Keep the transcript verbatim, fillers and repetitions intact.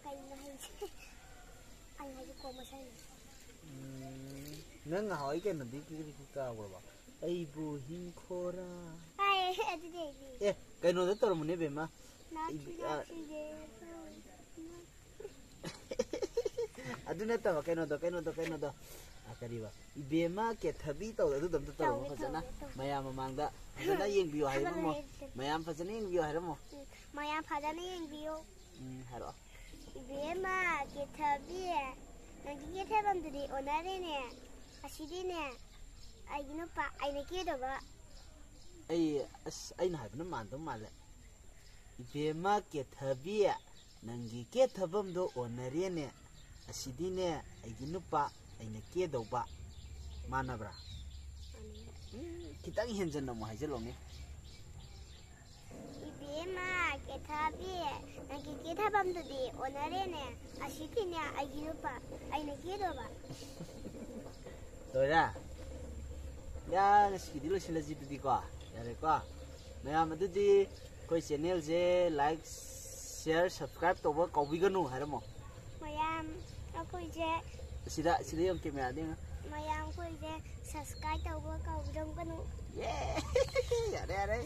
ꯀꯩꯅꯣ ꯍꯥꯏꯁꯦ? ꯑꯩ ꯍꯥꯏꯁꯦ ꯀꯣꯛ ꯃꯁꯥꯏꯅꯦ꯫ ꯎꯝ, ꯅꯪ ꯉꯍꯥꯟꯋꯥꯏ ꯀꯩꯅꯣꯗꯤ ꯀꯔꯤ ꯀꯔꯤ ꯀꯥꯎꯈ꯭ꯔꯕ? ꯑꯩꯕꯨ ꯍꯤꯡꯈꯣꯔꯥ꯫ ꯍꯥꯏ, ꯑꯗꯨꯗꯤ ꯑꯩꯗꯤ꯫ ꯑꯦ, ꯀꯩꯅꯣꯗ ꯇꯧꯔꯝꯕꯅꯦ ꯕꯦꯝꯃ꯫ ꯅꯥꯛꯁꯤ ꯏꯕ- ꯑ- ꯅꯥꯛꯁꯤꯒꯦ꯫ ꯑꯗꯨ ꯅꯠꯇꯕ ꯀꯩꯅꯣꯗꯣ, ꯀꯩꯅꯣꯗꯣ, ꯀꯩꯅꯣꯗꯣ꯫ ꯑ, ꯀꯔꯤꯕ? ꯏꯕꯦꯝꯃ ꯀꯦꯊꯕꯤ ꯇꯧꯗꯣ, ꯑꯗꯨꯗꯣ ꯑꯝꯇ ꯇꯧꯔꯝꯃꯣ ꯇꯧꯒꯦ, ꯐꯖꯅ꯫ ꯇꯧꯒꯦ, ꯇꯧꯒꯦ꯫ ꯃꯌꯥꯝ ꯃꯃꯥꯡꯗ ꯐꯖꯅ ꯌꯦꯡꯕꯤꯌꯨ ꯍꯥꯏꯔꯝꯃꯣ꯫ ꯊꯥꯒꯠꯂꯦ꯫ ꯃꯌꯥꯝ ꯐꯖꯅ ꯌꯦꯡꯕꯤꯌꯨ ꯍꯥꯏꯔꯝꯃꯣ꯫ ꯎꯝ, ꯃꯌꯥꯝ ꯐꯖꯅ ꯌꯦꯡꯕꯤꯌꯨ꯫ ꯎꯝ, ꯍꯥꯏꯔꯛꯑꯣ꯫ ꯏꯕꯦꯝꯃ ꯀꯦꯊꯕꯤ, ꯅꯪꯒꯤ ꯀꯦꯊꯕꯝꯗꯨꯗꯤ ꯑꯣꯟꯅꯔꯦꯅꯦ꯫ ꯑꯁꯤꯗꯤꯅꯦ, ꯑꯩꯒꯤ ꯅꯨꯄꯥ ꯑꯩꯅ ꯀꯦꯗꯧꯕ꯫ ꯑꯩ, ꯑꯁ, ꯑꯩꯅ ꯍꯥꯏꯕꯅ ꯃꯥꯟꯗꯧ ꯃꯥꯜꯂꯦ꯫ ꯏꯕꯦꯝꯃ ꯀꯦꯊꯕꯤ, ꯅꯪꯒꯤ ꯀꯦꯊꯕꯝꯗꯣ ꯑꯣꯟꯅꯔꯦꯅꯦ꯫ ꯑꯁꯤꯗꯤꯅꯦ, ꯑꯩꯒꯤ ꯅꯨꯄꯥ ꯑꯩꯅ ꯀꯦꯗꯧꯕ꯫ ꯃꯥꯟꯅꯕ꯭ꯔꯥ? ꯎꯝ, ꯈꯤꯇꯪ ꯍꯦꯟꯖꯟꯅ ꯑꯃꯨꯛ ꯍꯥꯏꯖꯜꯂꯣꯅꯦ꯫ ꯏꯕꯦꯝꯃ ꯀꯦꯊꯕꯤ, ꯅꯪꯒꯤ ꯀꯦꯊꯕꯝꯗꯨꯗꯤ ꯑꯣꯟꯅꯔꯦꯅꯦ꯫ ꯑꯁꯤꯗꯤꯅꯦ, ꯑꯩꯒꯤ ꯅꯨꯄꯥ ꯑꯩꯅ ꯀꯦꯗꯧꯕ꯫ ꯂꯣꯏꯔꯦ? ꯌꯥ, ꯉꯁꯤꯒꯤꯗꯤ ꯂꯣꯏꯁꯤꯜꯂꯁꯤ ꯑꯗꯨꯗꯤꯀꯣ꯫ ꯌꯥꯔꯦꯀꯣ? ꯃꯌꯥꯝ ꯑꯗꯨꯗꯤ ꯑꯩꯈꯣꯏ ꯆꯦꯅꯦꯜꯁꯦ like, share, subscribe ꯇꯧꯕ ꯀꯥꯎꯕꯤꯒꯅꯨ ꯍꯥꯏꯔꯝꯃꯣ꯫ ꯃꯌꯥꯝ ꯑꯩꯈꯣꯏꯁꯦ ꯁꯤꯗ, ꯁꯤꯗ ꯌꯦꯡꯉꯨ, ꯀꯦꯃꯦꯔꯥꯗ ꯌꯦꯡꯉꯨ꯫ ꯃꯌꯥꯝ ꯑꯩꯈꯣꯏꯁꯦ subscribe ꯇꯧꯕ ꯀꯥꯎꯕꯤꯔꯝꯒꯅꯨ꯫ ꯌꯦ! ꯌꯥꯔꯦ, ꯌꯥꯔꯦ꯫